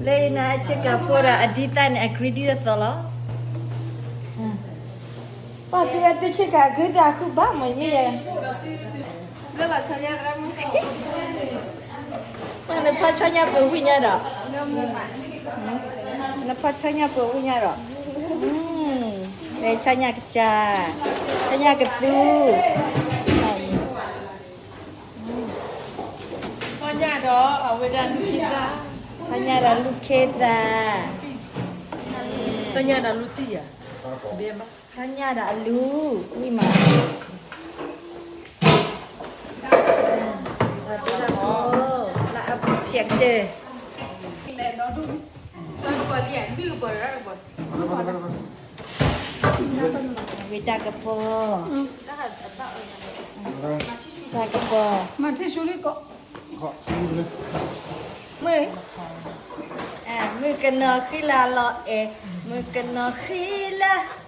လၢနဆ့ကၤဖိဒီးအဒံသၣ်န့ၣ် အကြ့ဒ်သိးသိးလီၤ. ပှၤသုဝဲသုဆ့ကၤအကြ့ဒ်အဃုဘၣ်မ့ၢ်ယဲ, ပှၤနဖီဆီညၣ်ပၢၤဝံၣ်ညါဒီး, နဖီဆီညၣ်ပၢၤဝံၣ်ညါဒီး, လဲၤဆီညၣ်ကစၢ်, ဆီညၣ်ကသူ, ဆီညၣ်ဒီးလူၢ်ခ့သၣ်, ဆီညၣ်ဒီးလူၢ်သံၣ်ယၤ, ဆီညၣ်ဒီးအလူ, ဝံၣ်မး, လၢအပူၤဖျဲးကတၢၢ်, ဝံတၢ်ကပီၤ, တၢ်ကပီၤ, မုၢ်, မုၢ်ကနီၤဃံလၤလီၤအဲၣ်, မုၢ်ကနီၤဃံလၤ.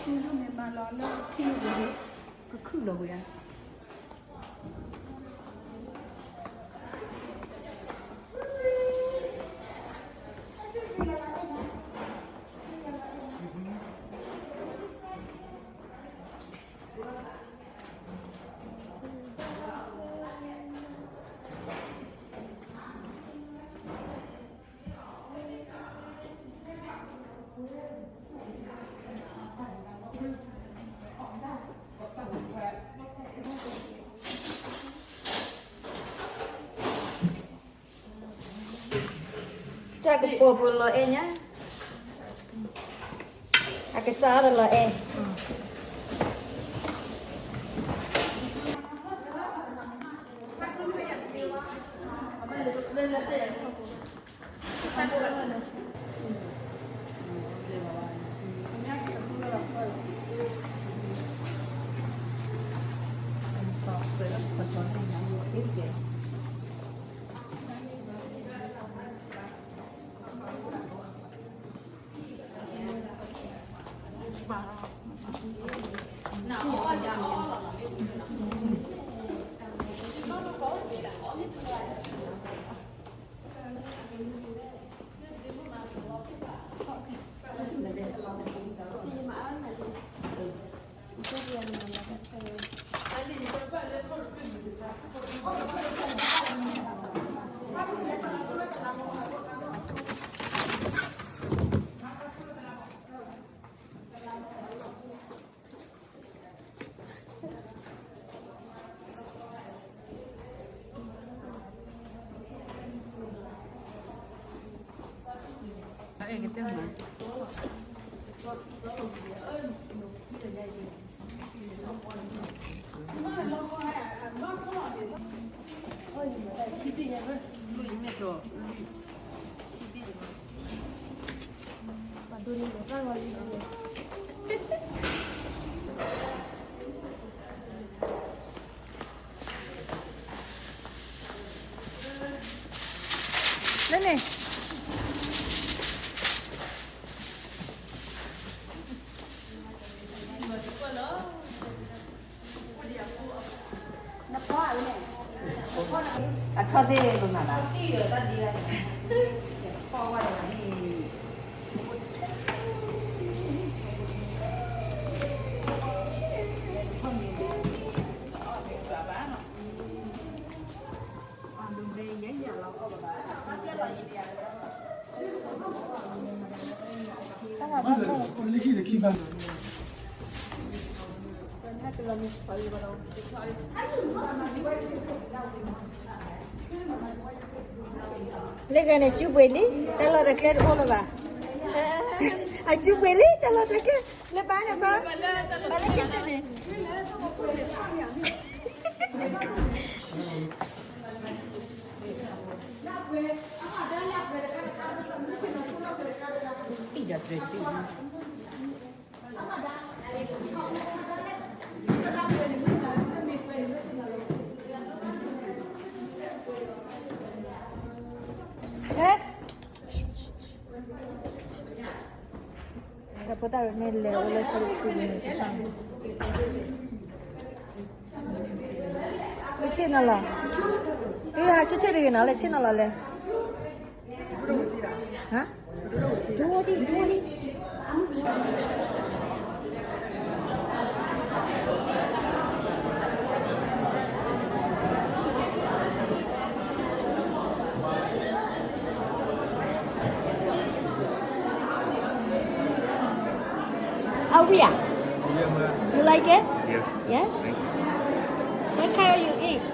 ဆူညါမ့ၢ်မၤလီၤလၢခံဝံၤ, ကခုၣ်လီၤဝဲဧါ. တၢ်ကပီၤပူၤလီၤအဲၣ်ညါ, အကစၢ်အီၤဒီးလီၤအဲၣ်. လၢန့ၣ် အထီၣ်သ့ၣ်ပမၤဘၣ်, ဖီၣ်ဝဲဒၣ်န့ၣ် လၢဂၤန့ၣ် စုပှ့ၤလံ, တၢ်လီၢ်တၢ်ကျဲတအိၣ်လၢၤဘၣ်. အစုပှ့ၤလံ တၢ်လီၢ်တၢ်ကျဲ, လၢဘါန့ၣ်ဘါ, ဘၣ်လၢခံဆ့န့ၣ် အံၤဒီးတြဲၤတဘ့ၣ် ဟဲ ဖိသၣ်မ့ၢ်လဲၤအိၣ်လၢ Sunday school န့ၣ် ဆ့ၣ်နီၤလီၤ, အဟးဆ့ၣ်နီၤတဂ့ၤနီၤ လဲၤဆ့ၣ်နီၤလီၤလဲၣ်. ဒိဒိဒိဒိ Awi, ah? You like it? Yes. Yes? Thank you. What kind you eat?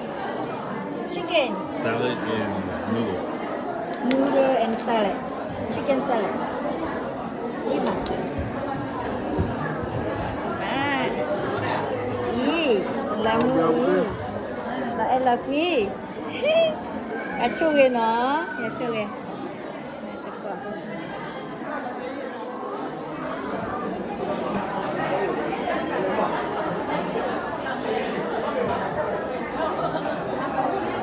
Chicken? Salad and noodle. Noodle and salad. Chicken salad. အံၤမး, အံၤ, လၢမူအံၤ, လီၤအဲၣ်လီၤကွံ, အဆိၣ်ဂ့ၤနီၤ, ယဆိၣ်ဂ့ၤ.